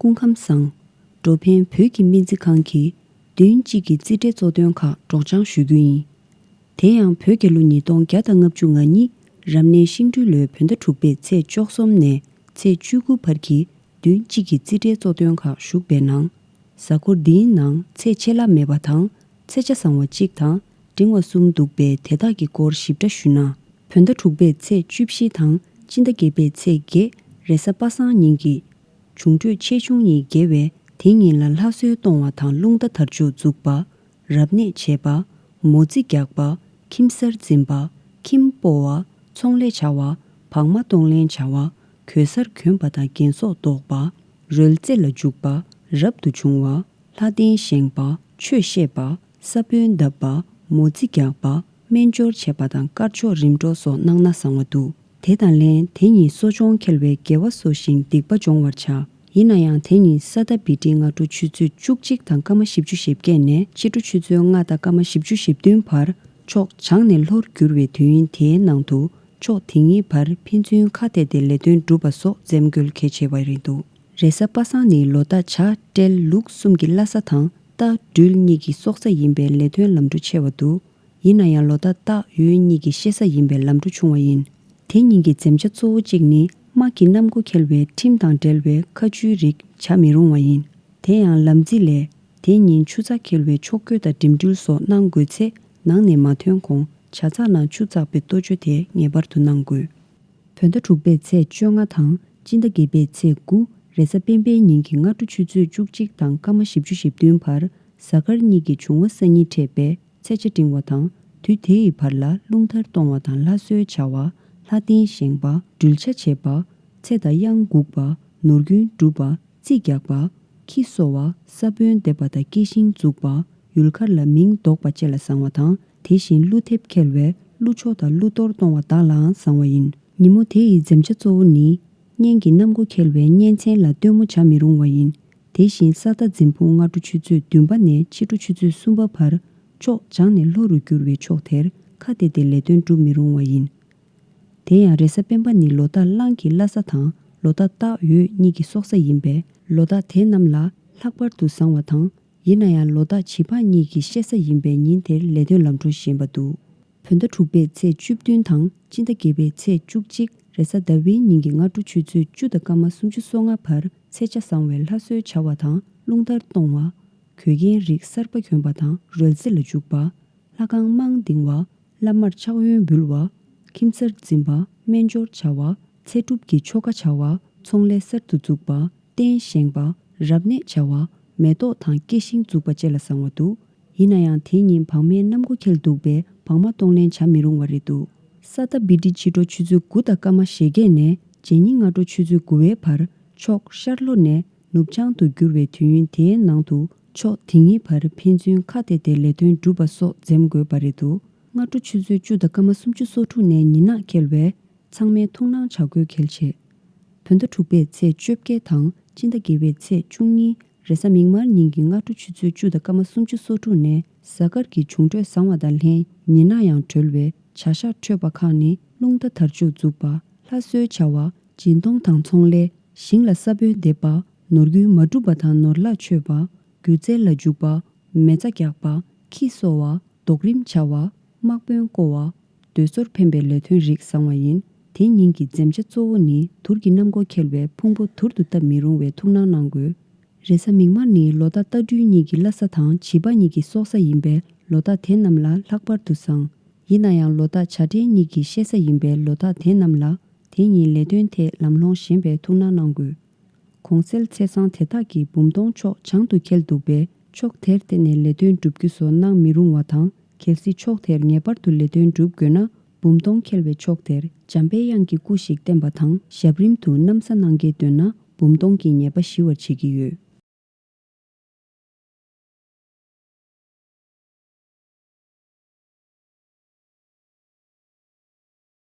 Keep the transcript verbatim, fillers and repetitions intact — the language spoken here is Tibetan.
སྐུ་ཁམས་བཟང་། འགྲོ་ཕན་བོད་ཀྱི་སྨན་རྩིས་ཁང་གིས་བདུན་གཅིག་གི་རྩིས་ཁྲའི་གཙོ་དོན་ཁག་སྒྲོག་སྦྱང་ཞུ་རྒྱུ་ཡིན། དེ་ཡང་བོད་རྒྱལ་ལོ་ཉིས་སྟོང་བརྒྱ་དང་ལྔ་བཅུ་ང་གཉིས་རབ་གནས་ཤིང་སྦྲུལ་ལོའི་བོད་ཟླ་དྲུག་པའི་ཚེས་བཅུ་གསུམ་ནས་ཚེས་བཅུ་དགུ་བར་གྱི་བདུན་གཅིག་གི་རྩིས་ཁྲའི་གཙོ་དོན་ཁག་ཞུགས་པའི་ནང་། གཟའ་འཁོར་འདིའི་ནང་ཚེས་ཆད་ལྷག་མེད་པ་དང་ཚེས་ཆ་བཟང་བ་གཅིག་དང་འབྲིང་བ་གསུམ་འདུག་པས། དེ་དག་གི་སྐོར་ཞིབ་ཕྲ་ཞུས་ན། བོད་ཟླ་དྲུག་པའི་ཚེས་བཅུ་བཞི་དང་སྤྱི་ཟླ་བརྒྱད་པའི་ཚེས་བརྒྱད་རེས་གཟའ་པ་སངས་ཉིན་གྱི་འབྱུང་འཕྲོད་ཆེ་ཆུང་གཉིས་འགལ་བས། དེ་ཉིན་ལ་ལྷ་གསོལ་གཏོང་བ་དང་རླུང་རྟ་དར་ལྕོག་འཛུགས་པ། རབ་གནས་བྱེད་པ། མོ་རྩིས་རྒྱག་པ། ཁྱིམ་གསར་འཛིན་པ། ཁྱིམ་སྤོ་བ། ཚོང་ལས་བྱ་བ། བག་མ་གཏོང་ལེན་བྱ་བ། གོས་གསར་གྱོན་པ་དང་རྒྱན་སོགས་འདོགས་པ། རོལ་རྩེད་ལ་འཇུག་པ། རབ་ཏུ་བྱུང་བ། ལྷ་རྟེན་བཞེངས་པ། ཆོས་བཤད་པ། ས་བོན་བཏབ་པ། མོ་རྩིས་རྒྱག་པ། སྨན་སྦྱོར་བྱེད་པ་དང་དཀར་ཕྱོགས་རིམ་གྲོ་སོགས་གནང་ན་བཟང་བ་འདུག་དེ་དང་ལྷན་དེ་ཉིན་གསོ་སྦྱོང་འཁེལ་བའི་དགེ་བ་གསོ་ཞིང་སྡིག་པ་སྦྱོང་བར་བྱ། ཡིན་ན་ཡང་དེ་ཉིན་ས་ད་བི་ཏི་སྔ་དྲོ་ཆུ་ཚོད་བཅུ་གཅིག་དང་སྐར་མ་བཞི་བཅུ་ཞེ་བརྒྱད་ནས་ཕྱི་དྲོ་ཆུ་ཚོད་ལྔ་དང་སྐར་མ་བཞི་བཅུ་ཞེ་བདུན་བར་ཕྱོགས་བྱང་ནས་ལྷོར་འགྱུར་བའི་དུས་ཡུན་དེའི་ནང་དུ། ཕྱོགས་དེ་གཉིས་བར་ཕན་ཚུན་ཁ་གཏད་དེ་ལས་དོན་སྒྲུབ་པ་སོགས་འཛེམ་དགོས་གལ་ཆེ་བ་རེད་འདུག་རེས་གཟའ་པ་སངས་ནི་ལོ་རྟགས་བྱ་སྤྲེལ་ལུག་གསུམ་གྱི་བླ་གཟའ་དང་རྟ་སྦྲུལ་གཉིས་ཀྱི་སྲོག་གཟའ་ཡིན་པས་ལས་དོན་ལམ་འགྲོ་ཆེ་བ་འདུག་ཡིན་ན་ཡང་ལོ་རྟགས་སྟག་ཡོས་གཉིས་ཀྱི་གཤེད་གཟའ་ཡིན་པས་ལམ་འགྲོ་ཆུང་བ་ཡིན། དེ་ཉིན་གྱི་འཛེམ་བྱ་གཙོ་བོ་གཅིག་ནི་དམག་གི་གནམ་སྒོ་འཁེལ་བའི་ཁྲིམས་དང་འབྲེལ་བའི་ཁ་མཆུའི་རིགས་བྱ་མི་རུང་བ་ཡིན། དེ་ཡང་ལམ་རྩིས་ལས། དེ་ཉིན་ཆུ་ཚགས་འཁེལ་བའི་ཕྱོགས་བསྐྱོད་དང་འགྲིམ་འགྲུལ་སོགས་གནང་དགོས་ཚེ། ནང་ནས་མ་ཐོན་གོང་ཇ་ཚགས་ནང་ཆུ་བཙགས་པའི་གཏོ་བཅོས་དེ་ངེས་པར་དུ་གནང་དགོས། བོད་ཟླ་དྲུག་པའི་ཚེས་བཅོ་ལྔ་དང་སྤྱི་ཟླ་བརྒྱད་པའི་ཚེས་དགུ་རེས་གཟའ་སྤེན་པའི་ཉིན་གྱི་སྔ་དྲོ་ཆུ་ཚོད་བཅུ་གཅིག་དང་སྐར་མ་བཞི་བཅུ་ཞེ་བདུན་བར་གཟའ་སྐར་གཉིས་ཀྱི་འབྱུང་བ་སང་ཉིན་འཕྲད་པས་ཚེས་ཆ་འབྲིང་བ་དང་། དུས་དེ་ཡི་བར་ལ་རླུང་དར་གཏོང་བ་དང་ལྷ་གསོལ་བྱ་བ། ལྷ་རྟེན་བཞེངས་པ། སྦྲུལ་བྱ་བྱེད་པ། ཚེ་དང་གཡང་འགུགས་པ། ནོར་རྒྱུན་སྒྲུབ་པ། རྩིས་རྒྱག་པ། ཁྱི་གསོ་བ། ས་བོན་འདེབས་པ་དང་སྐྱེ་ཤིང་འཛུགས་པ། ཡུལ་མཁར་ལ་མིང་འདོགས་པ་བཅས་ལ་བཟང་བ་དང་། དེ་བཞིན་ཀླུ་འཐེབ་འཁེལ་བས་ཀླུ་མཆོག་དང་ཀླུ་གཏོར་གཏོང་བ་དག་ལའང་བཟང་བ་ཡིན། ཉིན་མོ་དེ་ཡི་འཛེམ་བྱ་གཙོ་བོ་ནི། གཉེན་གྱི་གནམ་སྒོ་འཁེལ་བའི་གཉེན་ཚན་ལ་སྟོན་མོ་བྱ་མི་རུང་བ་ཡིན། དེ་བཞིན་ས་རྟ་འཛིན་ཕུང་སྔ་དྲོ་ཆུ་ཚོད་བདུན་པ་ནས་ཕྱི་དྲོ་ཆུ་ཚོད་གསུམ་པ་བར་ཕྱོགས་བྱང་ནས་ལྷོ་རུ་བསྒྱུར་བའི་ཕྱོགས་དེར་ཁ་གཏད་དེ་ལས་དོན་སྒྲུབ་མི་རུང་བ་ཡིན། དེ་ཡང་རེས་གཟའ་སྤེན་པ་ནི་ལོ་རྟགས་གླང་གི་བླ་གཟའ་དང་ལོ་རྟགས་སྟག་ཡོས་གཉིས་ཀྱི་སྲོག་གཟའ་ཡིན་པས། ལོ་རྟགས་དེ་རྣམས་ལ་ལྷག་པར་དུ་བཟང་བ་དང་། ཡིན་ན་ཡང་ལོ་རྟགས་བྱི་ཕག་གཉིས་ཀྱི་གཤེད་གཟའ་ཡིན་པས་ཉིན་དེར་ལས་དོན་ལམ་འགྲོ་ཞན་པ་འདུག་བོད་ཟླ་དྲུག་པའི་ཚེས་བཅུ་བདུན་དང་སྤྱི་ཟླ་བརྒྱད་པའི་ཚེས་བཅུ་གཅིག་རེས་གཟའ་ཟླ་བའི་ཉིན་གྱི་སྔ་དྲོ་ཆུ་ཚོད་བཅུ་དང་སྐར་མ་སུམ་ཅུ་སོ་ལྔ་བར་ཚེས་ཆ་བཟང་བའི་ལྷ་གསོལ་བྱ་བ་དང་རླུང་དར་གཏོང་བ། གོས་རྒྱན་རིགས་གསར་པ་གྱོན་པ་དང་རོལ་རྩེད་ལ་འཇུག་པ། ལྷ་ཁང་རྨང་འདིང་བ། བླ་མར་ཕྱག་གཡོན་འབུལ་བ། ཁྱིམ་གསར་འཛིན་པ། སྨན་སྦྱོར་བྱ་བ། ཚེ་སྒྲུབ་ཀྱི་ཆོ་ག་བྱ་བ། ཚོང་ལས་གསར་དུ་འཛུགས་པ། རྟེན་བཞེངས་པ། རབ་གནས་བྱ་བ། མེ་ཏོག་དང་སྐྱེ་ཤིང་འཛུགས་པ་བཅས་ལ་བཟང་བ་འདུག་ཡིན་ན་ཡང་དེ་ཉིན་བག་མའི་གནམ་སྒོ་འཁེལ་འདུག་པས་བག་མ་གཏོང་ལེན་བྱ་མི་རུང་བ་རེད་འདུག་ས་ད་བི་ཏི་ཕྱི་དྲོ་ཆུ་ཚོད་དགུ་དང་སྐར་མ་ཞེ་བརྒྱད་ནས་རྗེ་ཉིན་སྔ་དྲོ་ཆུ་ཚོད་དགུ་པའི་བར་ཕྱོགས་ཤར་ལྷོ་ནས་ནུབ་བྱང་དུ་བསྒྱུར་བའི་དུས་ཡུན་དེའི་ནང་དུ་ཕྱོགས་དེ་གཉིས་བར་ཕན་ཚུན་ཁ་གཏད་དེ་ལས་དོན་སྒྲུབ་པ་སོགས་འཛེམ་དགོས་པ་རེད་འདུག་སྔ་དྲོ་ཆུ་ཚོད་བཅུ་དང་སྐར་མ་སུམ་ཅུ་སོ་དྲུག་ནས་ཉི་ནག་འཁེལ་བས། ཚང་མས་ཐུགས་སྣང་བྱ་དགོས་གལ་ཆེ། བོད་ཟླ་དྲུག་པའི་ཚེས་བཅོ་བརྒྱད་དང་སྤྱི་ཟླ་བརྒྱད་པའི་ཚེས་བཅུ་གཉིས་རེས་གཟའ་མིག་དམར་ཉིན་གྱི་སྔ་དྲོ་ཆུ་ཚོད་བཅུ་དང་སྐར་མ་སུམ་ཅུ་སོ་དྲུག་ནས་གཟའ་སྐར་གྱི་འབྱུང་འཕྲོད་བཟང་བ་དང་ལྷན་ཉི་ནག་ཡང་གྲོལ་བས་བྱ་ཤ་འཕྲོད་པ་ཁག་ནི་རླུང་རྟ་དར་ལྕོག་འཛུགས་པ། ལྷ་གསོལ་བྱ་བ། སྦྱིན་གཏོང་དང་ཚོང་ལས། ཞིང་ལ་ས་བོན་འདེབས་པ། ནོར་རྒྱུན་མ་འགྲུབ་པ་དང་ནོར་ལྷག་མཆོད་པ། སྒྱུ་རྩལ་ལ་འཇུག་པ། མེ་བཙའ་རྒྱག་པ། ཁྱི་གསོ་བ། རྡོག་རིམ་བྱ་བ། དམག་དཔོན་བསྐོ་བ། སྡོད་སོར་འཕེན་པའི་ལས་དོན་རིགས་བཟང་བ་ཡིན། དེ་ཉིན་གྱི་འཛེམ་བྱ་གཙོ་བོ་ནི་དུར་གྱི་གནམ་སྒོ་འཁེལ་བས་ཕུང་པོ་དུར་དུ་བཏབ་མི་རུང་བའི་ཐུགས་སྣང་གནང་དགོས། རེས་གཟའ་མིག་དམར་ནི་ལོ་རྟགས་རྟ་སྦྲུལ་གཉིས་ཀྱི་བླ་གཟའ་དང་བྱི་ཕག་གཉིས་ཀྱི་སྲོག་གཟའ་ཡིན་པས་ལོ་རྟགས་དེ་རྣམས་ལ་ལྷག་པར་དུ་བཟང་། ཡིན་ན་ཡང་ལོ་རྟགས་བྱ་སྤྲེལ་གཉིས་ཀྱི་གཤེད་གཟའ་ཡིན་པས་ལོ་རྟགས་དེ་རྣམས་ལ་དེ་ཉིན་ལས་དོན་ཐད་ལམ་ལྷོང་ཞན་པའི་ཐུགས་སྣང་གནང་དགོས། གོང་གསལ་ཚེས་བཟང་དེ་དག་གི་འབུམ་སྟོང་ཕྱོགས་བྱང་དུ་འཁེལ་འདུག་པས་ཕྱོགས་དེར་བརྟེན་ནས་ལས་དོན་བསྒྲུབ་རྒྱུ་སོགས་གནང་མི་རུང་བ་དང་། གལ་སྲིད་ཕྱོགས་དེར་ངེས་པར་དུ་ལས་དོན་བསྒྲུབ་དགོས་ན། འབུམ་སྟོང་འཁེལ་བའི་ཕྱོགས་དེར་འཇམ་པའི་དབྱངས་ཀྱི་སྐུ་ཞིག་བསྟན་པ་དང་ཞབས་རིམ་དུ་གནམ་ས་གནང་གལ་འདོད་ན་འབུམ་སྟོང་གི་ཉེས་པ་ཞི་བར་བྱེད་ཀྱི་ཡོད།